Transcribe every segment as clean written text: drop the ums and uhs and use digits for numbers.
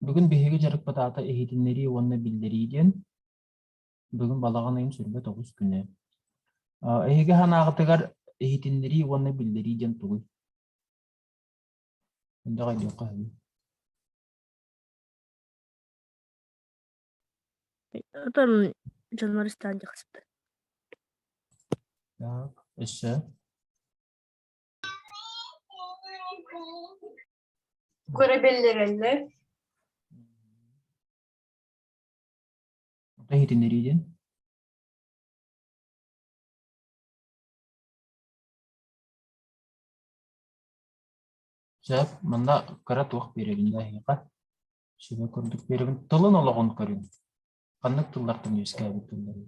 Бүгүн биһиги дьарыкпыт аата иһитиннэрии уонна биллэрии диэн. Бүгүн балаҕан ыйын 29 күнэ. Эһиги санааҕытыгар иһитиннэрии уонна биллэрии диэн тугуй? Элбэх өйдүөххэ сөбүй? Отон дьоннор истээн дьахсыттар. Так, өссө? Көрө биллэрэллэр. Иһитиннэрии диэн? Сөп, манна кыра туох биэрэбин да эһиэхэ? Сүбэ курдук биэрэбин. Тылын олоҕун көрүҥ. Ханнык тыллартан үөскээбит тылларый?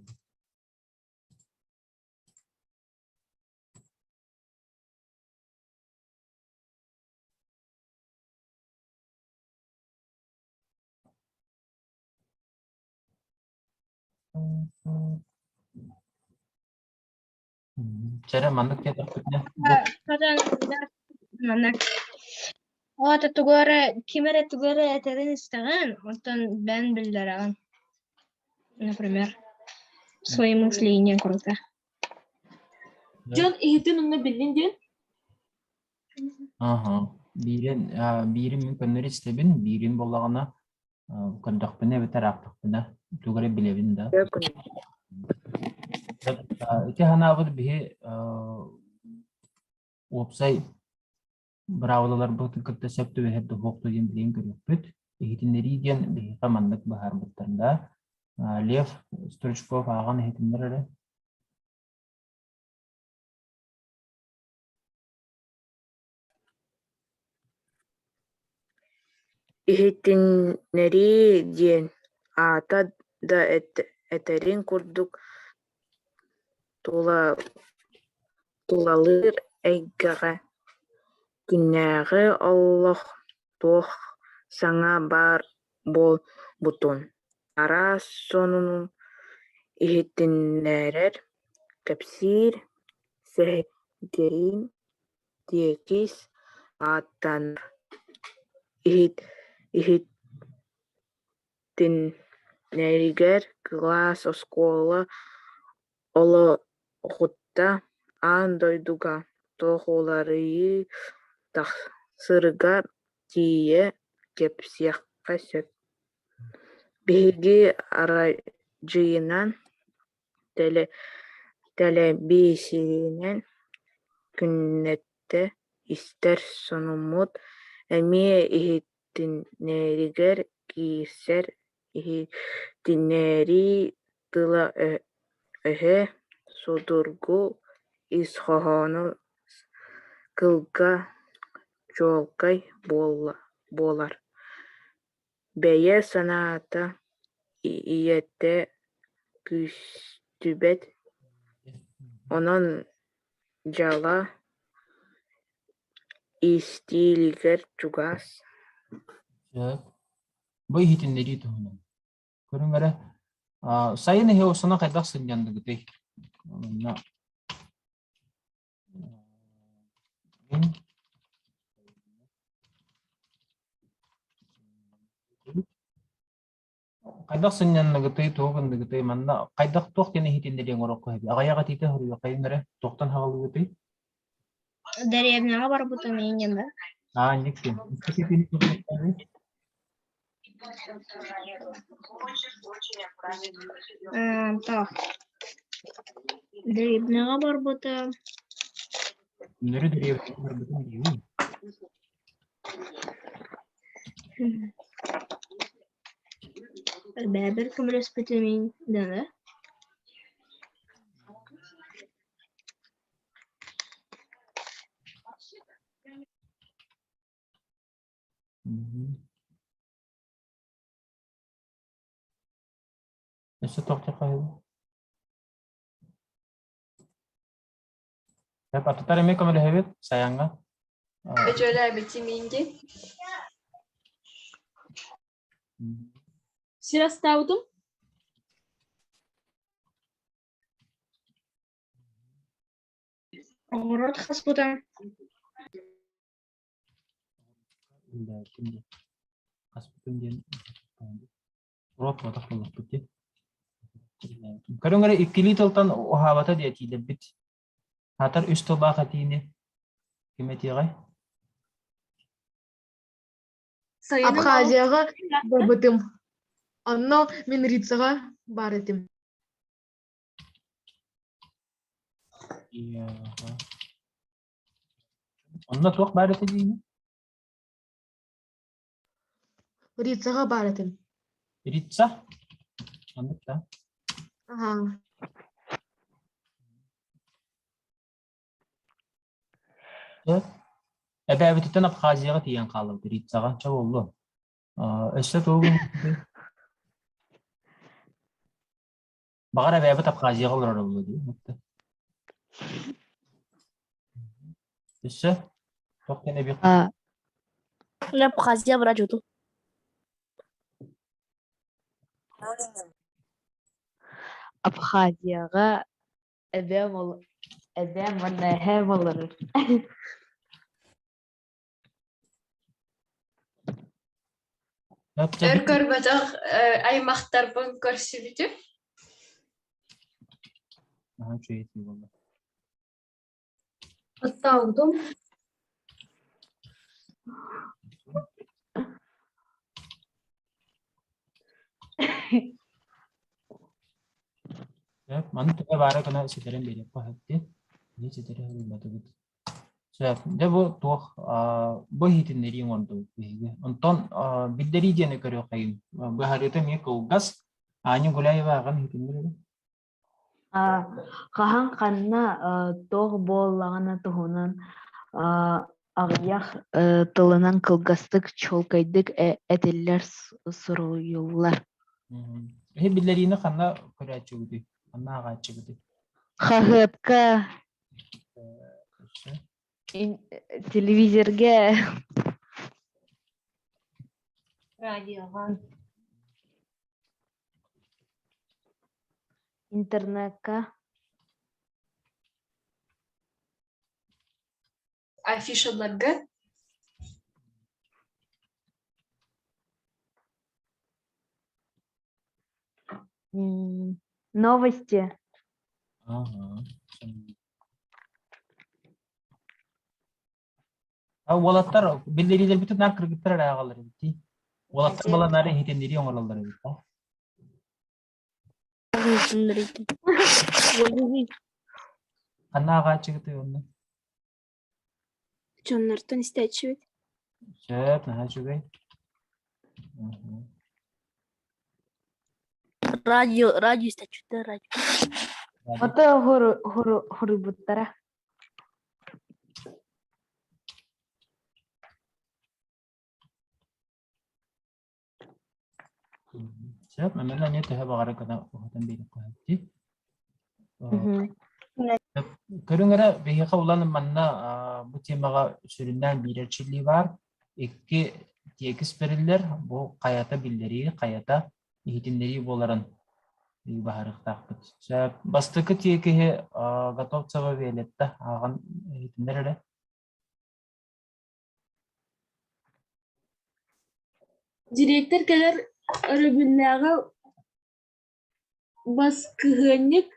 Чэрэ маннык диэтэхпитинэ Маннык Оҕото тугу эрэ ким эрэ тугу эрэ этэрин истэҕин, онтон бэйэн биллэрэҕин. Например, свои мысли диэн курдук. Дьон иһитин онно биллин диэн Аха. Биирин, биирин мин көннөрү истэбин, биирин буоллаҕына көрдөхпүнэ эбэтэр аахтахпына тугу эрэ билэбин да. Ити санаабыт биһи уопсай быраабылаларбытын кытта сөп түбэһэр да суох диэн билигин көрүөхпүт. Иһитиннэрии диэн биһиэхэ маннык быһаарбыттар да. Лев Стручков ааҕан иһитиннэр эрэ. Иһитиннэрии диэн аата да этэрин курдук тулалыыр эйгэҕэ күннээҕи олох туох саҥа баар буолбутун, араас сонуну иһитиннэрэр, кэпсиир, сэһэргиир Тиэкис ааттанар, иһитиннэригэр кылаас, оскуола олоҕуттан аан дойдуга туох уларыйыы тахсарыгар тиийэ кэпсиэххэ сөп. Биһиги араадьыйанан, тэлэбиисэринэн күннэтэ истэр сонуммут эмиэ иһитиннэригэр киирсэр Иһитиннэрии тыла-өһө судургу, ис хоһооно кылгас, чуолкай буолар, бэйэ санаата ийэтэ көстүбэт, онон дьала истиилигэр чугас. Сөп. Бу иһитиннэрии туһунан. Көрүҥ эрэ, сайын иһи осуна хайдах сынньанныгытый? Онно Мин Хайдах сынньанныгытый, туох гынныгытый, манна хайдах туох диэн иһитиннэриэҥ оҥоруохха сөбүй? Аҕыйах этиитэ суруйуоххайыҥ эрэ, туохтан хаалыгытый? Дэриэбинэҕэ барбытым иҥин да. Аа, инник диэн. Икки этиини суруйуоххайый? Так. Дэриэбинэҕэ барбытым. Өнөрү дэриэбинэҕэ барбытым диибин. Бэйэбэр көмөлөспүтүм иһин дылы. Өссө туох диэххэ Сөп, атыттар эмиэ көмөлөһөбүт сайаҥҥа. Эдьүөлээбитим иинди. Сир астаабытым. Оҕуруот хаспытым. Хаспытым диэн уруок буотах буоллахпыт дии. Көрүҥ эрэ иккилии тылтан уһаабата диэ этиилэрбит. Аатар үс тыллаах этиини ким этиэҕэй? Сайынын Абхазияҕа барбытым. Онно мин Рицаҕа баар этим. Онно туох баар этэ диигин? Рицаҕа баар этим. Рица? Оннук да? Аха. Эбээбититтэн Абхазияҕа тиийэн хааллыбыт Рицаҕа. Чэ буоллун. Өссө тугу Баҕар эбээбит Абхазияҕа олорор буолуо дии. Өссө туох диэн эбиэх Абхазия бара дьуту. Абхазияҕа эбээм эбээм уонна эһээм олорор. Өр көрбөтөх аймахтарбын көрсүбүтүм. Наһаа үчүгэй этии буолла. Оттообутум. Сөп, маны төһө баара гына ситэрэн биэриэххэ сөп дии. Ини ситэри суруйбатыбыт. Сөп. Дьэ бу туох бу иһитиннэрии оҥордубут биһиги. Онтон биллэрии диэни көрүөххэйиҥ. Быһаарыыта эмиэ кылгас. Аня Гуляева аҕам иһитиннэрэр. Хаһан ханна туох буоллаҕына туһунан аҕыйах тылынан кылгастык, чуолкайдык этиллэр, суруйуллар. Эһи биллэриини ханна көрөөччүгүтүй? Ханна ааҕааччыгытый? Хаһыатка, телевизорга. Радиоҕа. Интернекка. Афишаларга. Новости. Ага. А уолаттар биллэриилэрбитин наар кыргыттар эрэ ааҕаллар эбит дии. Уолаттар баланнары иһитиннэрии оҥороллор эбит. Ханна ааҕааччыгытый онно? Дьоннортон истээччибит. Сөп, наһаа үчүгэй. Радио, радио истээччиттэр, радио. Ото хоруйбуттара. Сөп, мэмэн эмиэ төһө баҕара гына уһатан биэриэххэ сөп дии. Көрүҥ эрэ, биһиэхэ улан манна бу темаҕа сүрүннээн биир эрчиллии баар. Икки тиэкис бэриллэр. Бу хайата биллэрии, хайата иһитиннэрии буоларын быһаарыахтаахпыт. Сөп. Бастакы тиэкиһи Готовцева Виолетта ааҕан иһитиннэр эрэ. Дириэктэр кэлэр өрөбүллээҕи баскыһыанньык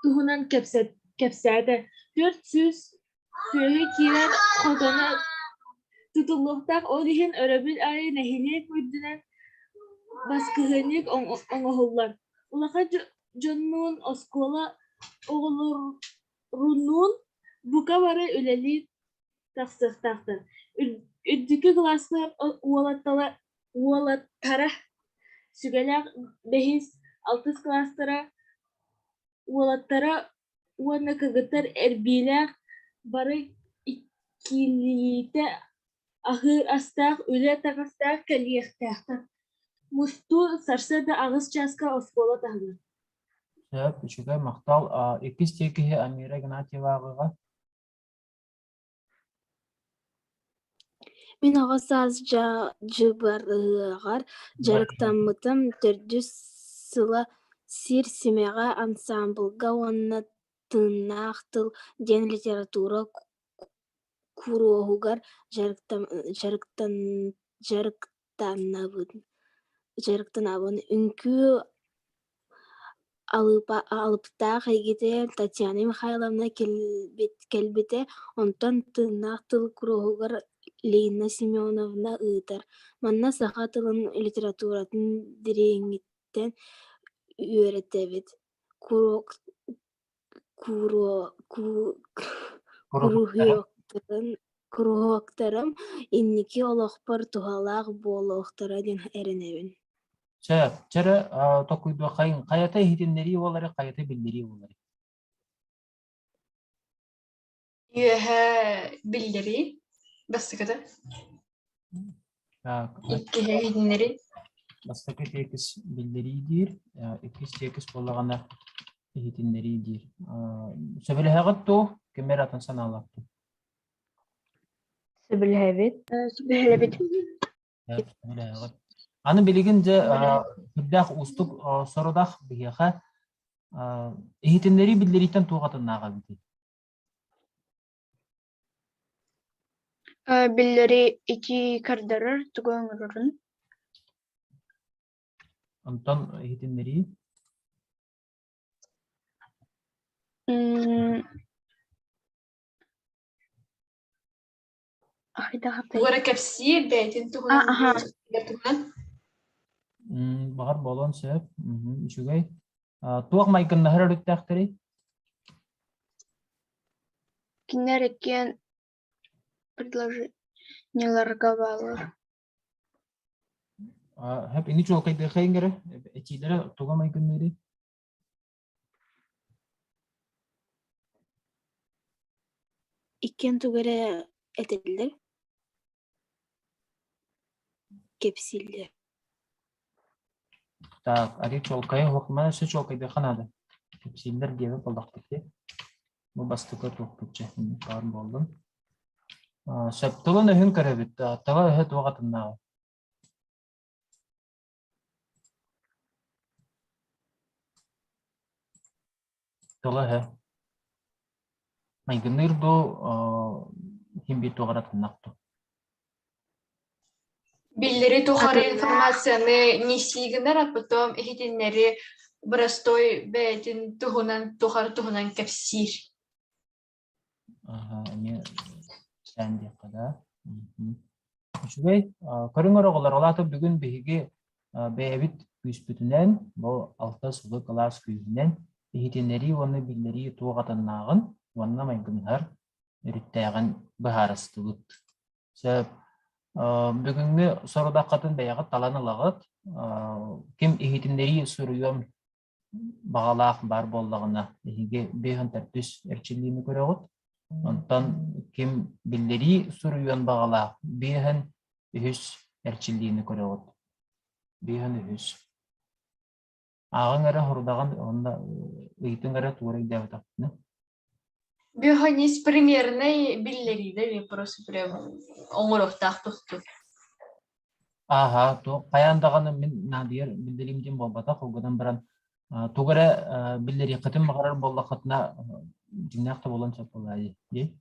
туһунан кэпсээтэ. 400 сүөһү киирэр хотоно тутуллуохтаах, ол иһин өрөбүл аайы нэһилиэк үрдүнэн баскыһыанньык оҥоһуллар. Улахан дьоннуун, оскуола оҕолорунуун бука бары үлэлии тахсыахтаахтар. Үрдүкү кылааска уолаттара сүгэлээх бэһис, алтыс кылаастара уолаттара уонна кыргыттар эрбиилээх бары иккилиитэ аһыыр астаах, үлэ таҥастаах кэлиэхтээхтэр. Мустуу сарсыарда 8 чааска оскуола таһыгар. Сөп, үчүгэй, махтал. Иккис тиэкиһи Амира Игнатьева ааҕыаҕа. Мин оҕо саас дьыбарыаҕар дьарыктаммытым төрдүс сыла «Сир симэҕэ» ансаамбылга уонна «Тыыннаах тыл» диэн литература куруһугар дьарыктанабын. дьарыктанабын. Дьарыктанабын. Үҥкүү алыптаах эйгэтэ Татьяна Михайловна кэлбитэ, онтон тыыннаах тыл куруһугар Лина Семеновна ыытар. Манна саха тылын литературатын дириҥиттэн үөрэтэбит. Куруһуоктарым инники олохпор туһалаах буолуохтара диэн эрэнэбин. Чэ, чэрэ токуйдуоххайыҥ, хайата иһитиннэрии буолары, хайата биллэрии буолары. Үөһэ биллэрии, бастакыта. Так, Иккиһэ иһитиннэрии. Бастакы тиэкис биллэрии диир, иккис тиэкис буоллаҕына иһитиннэрии диир. Сөбүлэһэҕит дуу, ким эрэ атын санаалаах дуу? Сөбүлэһэбит. Сөбүлэһэбит. Сөбүлэһэҕит. Аны билигин дьэ сүрдээх уустук сорудах биһиэхэ иһитиннэрии биллэрииттэн туох атыннааҕа эбитий? Биллэри ити көрдөрөр тугу оҥорорун. Онтон иһитиннэрии? Тугу эрэ кэпсиир бэйэтин туһунан туһунан. Баҕар буолуон сөп. Үчүгэй. Туох майгыннаһар өрүттээхтэрий? Кинилэр иккиэн предложениеларга бааллар. Хөп ини чуолкайдыаххайын эрэ. Этиилэрэ туга майгынныырый? Иккиэн тугу эрэ этэллэр, кэпсииллэр. Так, арый чуолкайа суох, маны өссө чуолкайдыахха наада. Кэпсииллэр диэбит буоллахпыт дии. Бу бастакы туохпут чэ, баар буоллун. Сөп тылын-өһүн көрөбүт. Тыла-өһө туох атыннааҕый? Тыла-өһө майгынныыр дуу, ким биир туох эрэ атыннах дуу? Биллэри тухары информацияны не сиигинэр, а потом иһитиннэри боростой бэйэтин туһунан тухары туһунан кэпсиир. Аха, эмиэ сээн диэххэ да. Үчүгэй. Көрүҥ эрэ оҕолор, ол аата бүгүн биһиги бэйэбит күүспүтүнэн, бу алта сылы кылаас күүһүнэн иһитиннэрии уонна биллэрии туох атыннааҕын уонна майгыннаһар өрүттээҕин быһаарыстыбыт. Сөп. Бүгүҥҥү сорудаххытын бэйэҕит талан ылаҕыт. Ким иһитиннэрии суруйуом баҕалаах баар буоллаҕына, эһиги биэһин төрдүс эрчиллиини көрөҕүт. Онтон ким биллэрии суруйуон баҕалаах биэһин үһүс эрчиллиини көрөҕүт. Биэһин үһүс. Ааҕыҥ эрэ хорудаҕын уонна ыйытыҥ эрэ туора өйдөөбөтөхпүнэ. Бөхөнис примерный биллэриилэр просто прям оҥоруохтаах тустуу. Ааһа, хайаан даҕаны мин наадыйар биллэриим диэн буолбатах, ол гынан баран тугу эрэ биллэриэххитин баҕарар буоллаххытына дьиҥнээх да буолуон сөп буолаа дии.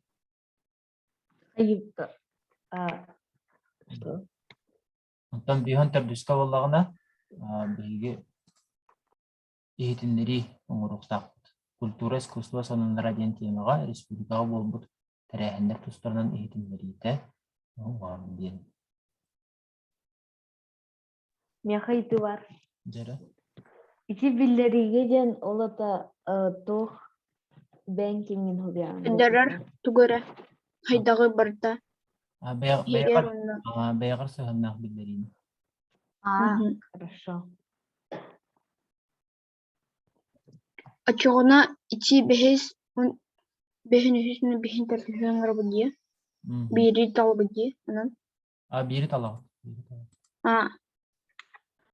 Что? Онтон биһон төрдүскэ буоллаҕына биһиги иһитиннэрии оҥоруохтаахпыт. Культура, искусство сонуннара диэн темаҕа республикаҕа буолбут тэрээһиннэр тустарынан иһитиннэриитэ диэн. Миэхэ ыйытыы баар. Дьэрэ. Ити биллэриигэ диэн ол ата туох бэнкиҥин хуруйаҕын Көрдөрөр тугу эрэ хайдаҕы барыта Бэйэҕэр бэйэҕэр сыһыаннаах биллэриини. А, хорошо. Оччоҕуна ити бэһис бэһин үһүс бэһин төрдүһүн оҥоробут дии. Биири талабыт дии онон. А биири талаҕыт. А.